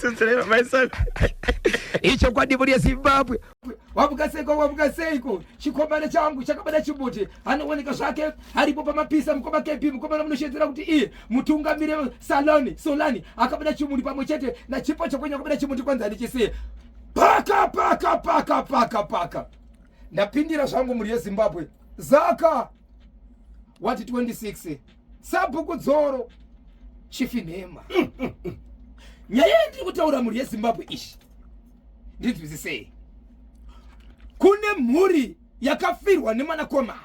Tsutsirai maisa. Ichokwadi mhuri yeZimbabwe. Wamuka seiko, wamuka seiko, chikomana changu chakabata chimuti, anooneka zvake aripo pamapisa. Mukoma KB, mukomana munoshedzera kuti iye mutungamiri Saloni Solani akabata chimuti pamwe chete naChipo Chakwenya akabata chimuti kwanzi handichisiye. Paka paka paka paka paka. Ndapindira zvangu mhuri yeZimbabwe. Zaka wati 26 Sabhuku Dzoro Chifinhema. Nyaya yandiri kutaura mhuri yeZimbabwe ishi ndinzwisisei. Kune mhuri yakafirwa nemwanakomana.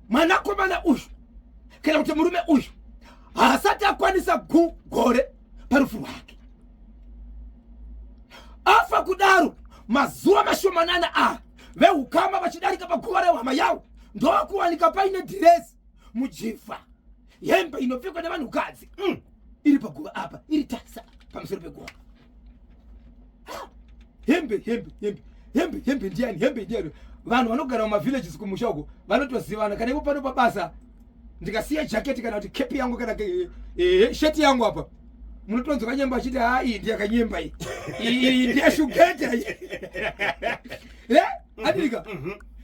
Mwanakomana uyu kana kuti murume uyu haasati akwanisa gore parufu rwake. Afa kudaro mazuva mashomanana a veukama vachidarika paguva rehama yavo ndokuwanika paine dhirezi mujivha hembe inopfekwa nevanhukadzi iri paguva apa iri tasa pamusoro peguva. Hembe hembe hembe hembe hembe ndiani, hembe ndiani. Vanhu vanogara mumavillages kumusha uko vanotozivana. Kana ivo pano pabasa ndikasiya jaketi kana kuti kepi yangu kana sheti yangu apa, munotonzwa kanyemba achiti ha, iyi ndiyakanyemba iyi, iyi ndiyashugeta iyi. Adirika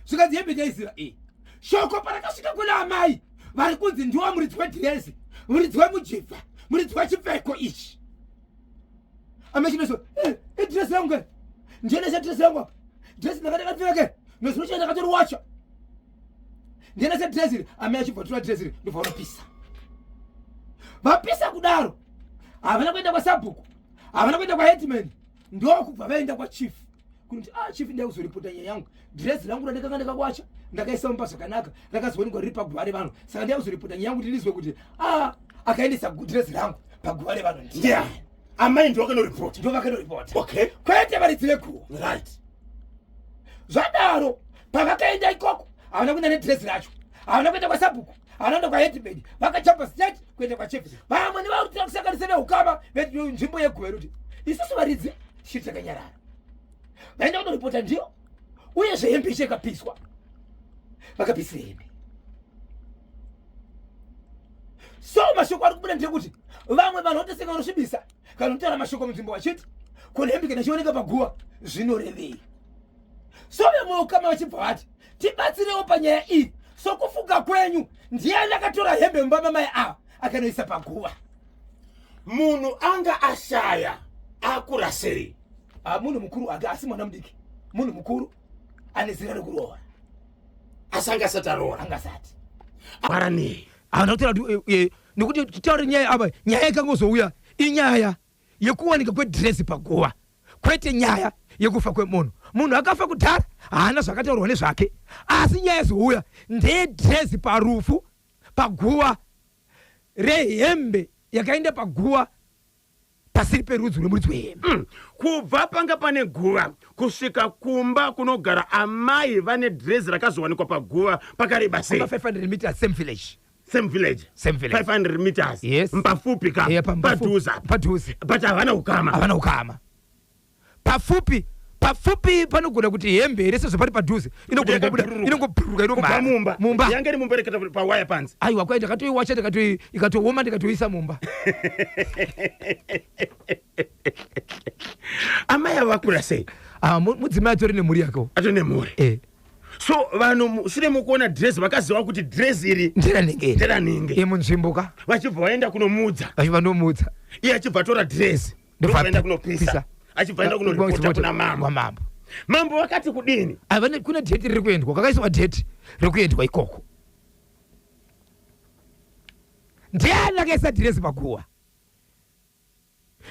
zvikanzi hembe ndaiziva iyi. Shoko parakasvika kuna amai vari kunzi ndiwo muridzi wedhirezi, muridzi wemujivha, muridzi wechipfeko ichi, amai chinozo idhirezi yangu ke ndienese dhirezi yangu apa, dhirezi ndakandakapfeka ke nezvino chai ndakatoriwacha, ndienese dhirezi iri. Amai achibva tora dhirezi iri ndobva vanopisa. Vapisa kudaro havana kuenda kwasabhuku, havana kuenda kwaheadman, ndokubva vaenda kwachief kunoti ah, chief, ndai kuzoripota nyaya yangu. Dhirezi rangu randakanga ndakakwacha ndakaisa mumba zvakanaka rakazoonekwa riri paguva revanhu, saka ndai kuzoripota nyaya yangu kuti ndizwe kuti ah, akaendesa dhirezi rangu paguva revanhu ndiani. Amai ndiwo vakanoripota? Ndo vakanoripota. Okay. Kwete varidzi veguva. Right. Zvadaro pavakaenda ikoko havana kuenda nedhirezi racho, havana kuenda kwasabhuku, havana kuenda kwaheadman, vakajamba straight kuenda kwachief. Vamwe nevautira kusanganisa veukama venzvimbo yeguva kuti isusu varidzi shiri takanyarara, vaenda kunoripota ndiyo. Uyezve hembe icho ikapiswa, vakapisira hembe. So mashoko ari kubuda ndekuti vamwe vanhu votoseka, vanosvibisa kana kutaura mashoko munzvimbo vachiti kune hembe kana ichioneka paguva zvinorevei. So vemuukama vachibva vati tibatsirewo panyaya iyi, sokufunga kwenyu ndiani akatora hembe mumba mamai ava akanoisa paguva? Munhu anga ashaya akura sei? Ah, munhu mukuru ake, asi mwana mudiki, munhu mukuru ane zera rekuroora. Asi anga asati aroora? Anga asati. Rwara nei? Haana kutaura kuti nekuti titaure nyaya apa, nyaya ikangozouya inyaya yekuwanika kwedhirezi paguva, kwete nyaya yekufa kwemunhu. Munhu akafa kudhara haana zvakataurwa nezvake, asi nyaya yazouya ndeyedhirezi parufu paguva rehembe yakaenda paguva pasiri perudzi rwemuridzi wehembe. Kubva panga pane guva kusvika kumba kunogara amai vane dhirezi rakazowanikwa paguva pakareba sei? 500 meters, same village. Same village? Same village. 500 meters? Yes. Pafupi ka? Yeah, padhuze apa. Padhuze. But havana ukama? Havana ukama. Pafupi pafupi panogona kuti hembe here sezvo pari padhuze inogona kubuda, inongobhururuka. Kubva Inomhara mumba? Mumba. Yange iri mumba reketa pawaya panze? Aiwa, kwai ndakatoiwacha, ndikatoi ikatooma, ndikatoisa mumba. Amai ava vakura sei? Ah, mudzimai atori nemhuri yakewo. Atori nemhuri? Eh. So vanhu shure mukuona dhirezi vakaziva kuti dhirezi iri nderanenge. Nderanenge. Yemunzvimbo ka. Vachibva vaenda kunomudza. Vachibva ndomudza. Iye achibva atora dhirezi ndokuenda kunopisa. Pisa. Achibva aenda kunoripota kuna mambo. Kwamambo. Mambo vakati kudini? Ava kune dheti riri kuendwa, kwakaiswa dheti rekuendwa ikoko. Ndiani akaisa dhirezi paguva?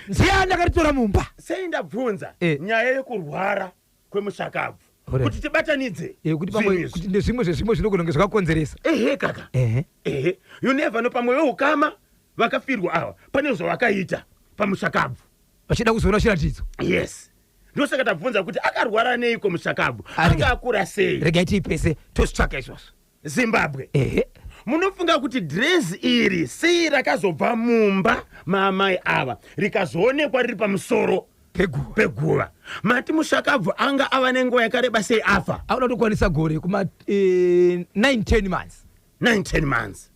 Ndiani akaritora mumba? Sei ndabvunza Eh. nyaya yekurwara kwemushakabvu? Alright. Kuti tibatanidze Kuti pamwe zvinhu izvi. Kuti ndezvimwe zvezvimwe zvinogona kunge zvakakonzeresa. Ehe kaka. Ehe. Ehe, you never know, pamwe veukama vakafirwa ava pane zvavakaita pamushakabvu. Vachida kuzoona chiratidzo. Yes, ndosaka tabvunza kuti akarwara neiko mushakabvu. Arega. Anga akura sei? Regai tiipese, tozvitsvaka izvozvo. Zimbabwe, Ehe. Munofunga kuti dhirezi iri sei rakazobva mumba maamai ava rikazoonekwa riri pamusoro peguva? Peguva. Mati mushakabvu anga ava nenguva yakareba sei afa? Akuda kutokwanisa gore, kuma 9 10 months. 9 10 months.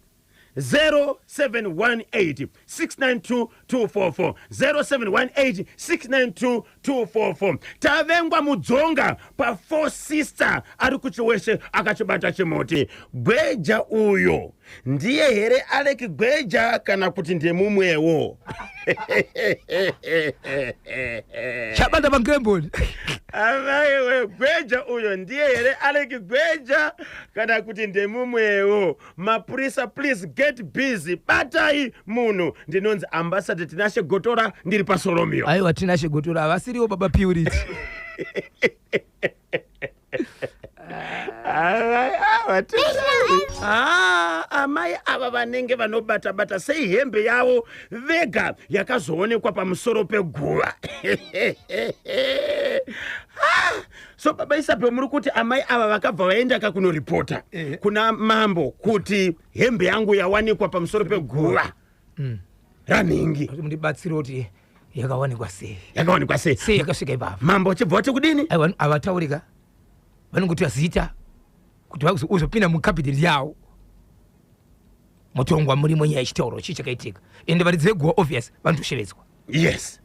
0718 692 244, 0718 692 244. Tavengwa Mudzonga pa4 Sister ari kuChiweshe akachibata chimuti. Gweja uyo ndiye here Alec Gweja kana kuti ndemumwewo? Chabata pangemboni. Amaiwe, Gweja uyo ndiye here Alec Gweja kana kuti ndemumwewo? Mapurisa, please get busy, batai munhu. Ndinonzi Ambassador Tinashe Gotora, ndiri paSolomio. Aiwa, Tinashe Gotora havasiriwo baba Purity. Amai ava vanenge vanobata-bata sei hembe yavo vega yakazoonekwa pamusoro peguva? Ah, so baba Isabel, muri kuti amai ava vakabva vaenda kakunoripota kuna mambo kuti hembe yangu yawanikwa pamusoro peguva ranhingi? Kuti mundibatsire kuti yakawanikwa sei. Yakawanikwa sei? Sei yakasvika ipapo? Mambo achibva vati kudini? Aiwa, havataurika, vanongotiwa zita kuti uzopinda mucabinet yavo, mutongwa murimo nyaya yechitauro chii chakaitika. Ende varidzi veguva obvious vanotoshevedzwa. Yes,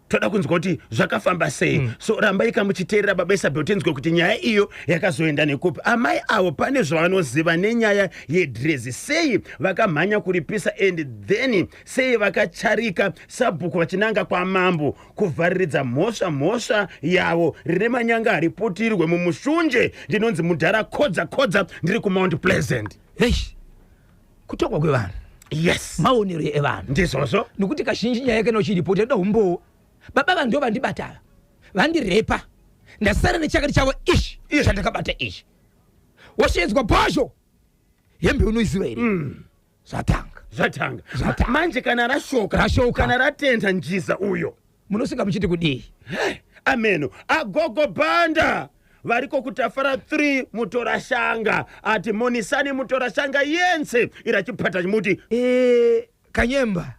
toda kunzwa kuti zvakafamba sei. So rambai kamuchiteerera baba Isabel, tinzwe kuti nyaya iyo yakazoenda nekupi. Amai avo pane zvavanoziva nenyaya yedhirezi. Sei vakamhanya kuripisa and then sei vakacharika sabhuku vachinanga kwamambo kuvhariridza mhosva yavo? Rine manyanga hariputirwe mumushunje. Ndinonzi Mudhara Kodza Kodza, ndiri kuMount Pleasant. Eish, kutongwa kwevanhu. Maonero evanhu. Ndizvozvo. Nekuti kazhinji nyaya kana uchiripota inoda umbowo. Baba vanhu ndo vandibata ava, vandirepa, ndasara nechakati chavo ichi chandakabata ichi. Washedzwa bhozho, hembe unoiziva here? Zvatanga. Zvatanga. Zvatanga. Manje kana rashoka, Rashoka. kana ratenda njiza uyo, munosinga muchiti kudii? Ameno. Agogo Banda variko kuTafara 3 Mutorashanga ati monisani Mutorashanga yense irachipata chimuti. Kanyemba,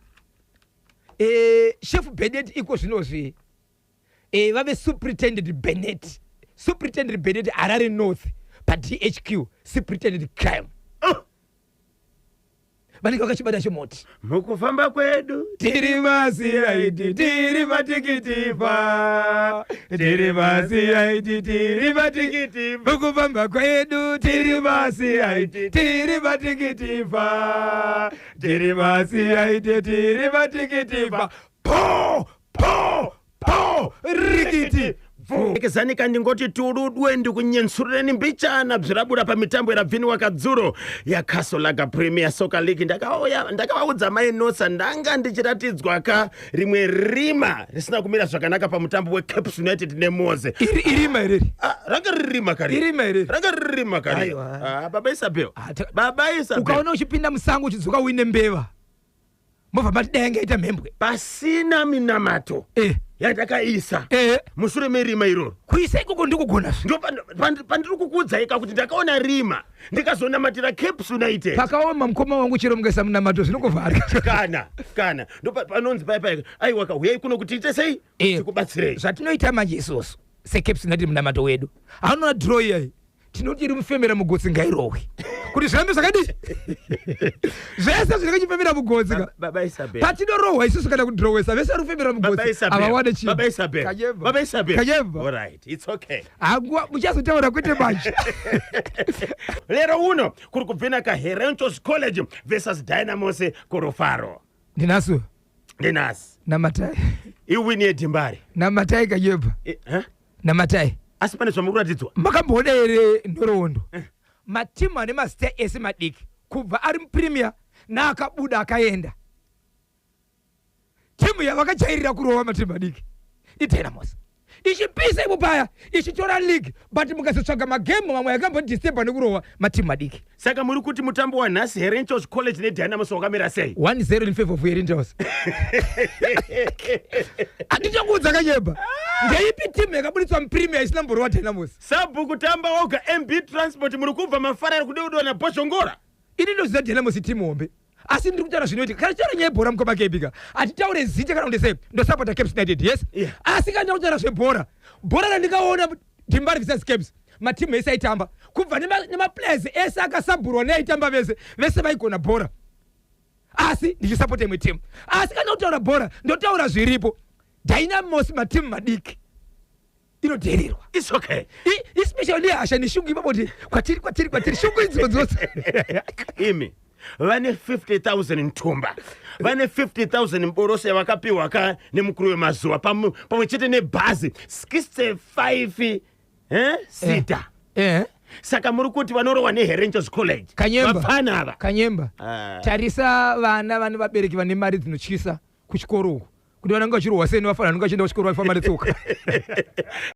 Chef Benet iko zvinozvi vave Superintendent Benet, Superintendent Benet, Harare North paDHQ, Superintendent Crime. Vanenge vakachibata chimoti. Mukufamba kwedu tiri maCID, tiri matikitifa, tiri maCID, tiri matikiti. Mukufamba kwedu tiri maCID, tiri matikitifa, tiri maCID, tiri matikitifa. Po po po, rikiti. Ekezanika ndingoti turudwe ndikunyentsurureni mbichana bzvirabura pamitambo irabviniwa kadzuro yaCastle Lager Premier Soccer League. Ndakavaudza mai Notsa, ndanga ndichiratidzwa ka rimwe rima risina kumira zvakanaka pamutambo weCaps United neMoze. Iri irima ireri. Ah, ranga riri rima kari. Irima ireri. Ranga riri rima kari. Aiwa. Ah, baba Isabel. Ah, Baba Isabel. Ukaona uchipinda musango uchidzoka uine mbeva, mobva mati dai yangaita mhembwe. Pasina minamato yatakaisa mushure merima iroro. Kuisa ikoko ndikugona zve. Ndo pandiri kukuudzaika kuti ndakaona rima ndikazonamatira Caps United. Pakaoma, mukoma wangu, chero mukaisa munamato zvinongovharika. Kana ndo panonzi pai pai, aiwa ka, huyai kuno kuti tiite sei? Tikubatsirei. Zvatinoita manje isusu seCaps United, munamato wedu haunoona draw iyai, tinoti iri mufemera mugotsi ngairohwe kuti zvirambe zvakadii, zvese zvinenge chifemera mugotsi ka. Baba Isabel. Patinorohwa isusu kana kudrowesa, vese vari kufemera Baba mugotsi Isabel. havawane chinhu. Baba Isabel. Kanyemba. Baba Isabel. Kanyemba. All right, it's okay. Hanguva muchazotaura, kwete manje. Lero uno kuri kubvina kaHerentals College versus Dynamos kuRufaro. Ndinaso. Ndinasi. Namatai. Iwini yeDimbare. Namatai, Kanyemba. Huh? Namatai. Asi pane zvamuri kuratidzwa. Makamboona here nhoroondo, matimu ane mazita ese madiki kubva ari muPremier naakabuda akaenda, timu yavakajairira kurova matimu madiki iDynamos, ichipisa ipo paya ichitora league, but mukazotsvaga magemu mamwe akambodisturba nekurova matimu madiki. Saka muri kuti mutambo wanhasi, Herentals College neDynamos, wakamira sei? 1-0 in favor of Herentals. Handitokuudza, Kanyemba, ndeipi timu yakabuditswa muPremier isina mborova Dynamos? Sabhuku Tamba woga, MB Transport, muri kubva mafarari kudeudwa naBhozhongora. Ini ndoziva Dynamos itimu hombe, asi ndiri kutaura zvinoitika. Kana tichaura nyaya yebhora, mukoma Kebika, hatitaure zita kana kuti sei. Ndosapota Caps United, yes. Asi kana ndakutaura zvebhora, bhora randikaona Dimbari versus Caps, matimu ese aitamba kubva nemaplayers ese akasabhurwa neaitamba vese, vese vaigona bhora. Asi ndichisapota imwe timu. Asi kana kutaura bhora, ndotaura zviripo. Dynamos matimu madiki inodhererwa. It's okay. Especially nehasha neshungu ipapo kuti kwatiri, kwatiri, kwatiri, shungu idzodzose. Imi vane 50,000 ntumba, vane 50,000 mboroso yavakapiwa ka nemukuru wemazuva, pamwe chete nebhazi 65 sita. Saka muri kuti vanorohwa neHerentals College? Kanyemba. Vapfana ava. Kanyemba. Ah. Tarisa vana vane vabereki vane mari dzinotyisa kuchikoro uku, kuti vanenge vachirohwa sei nevafana vanenge vachienda kuchikoro vachifamba netsoka.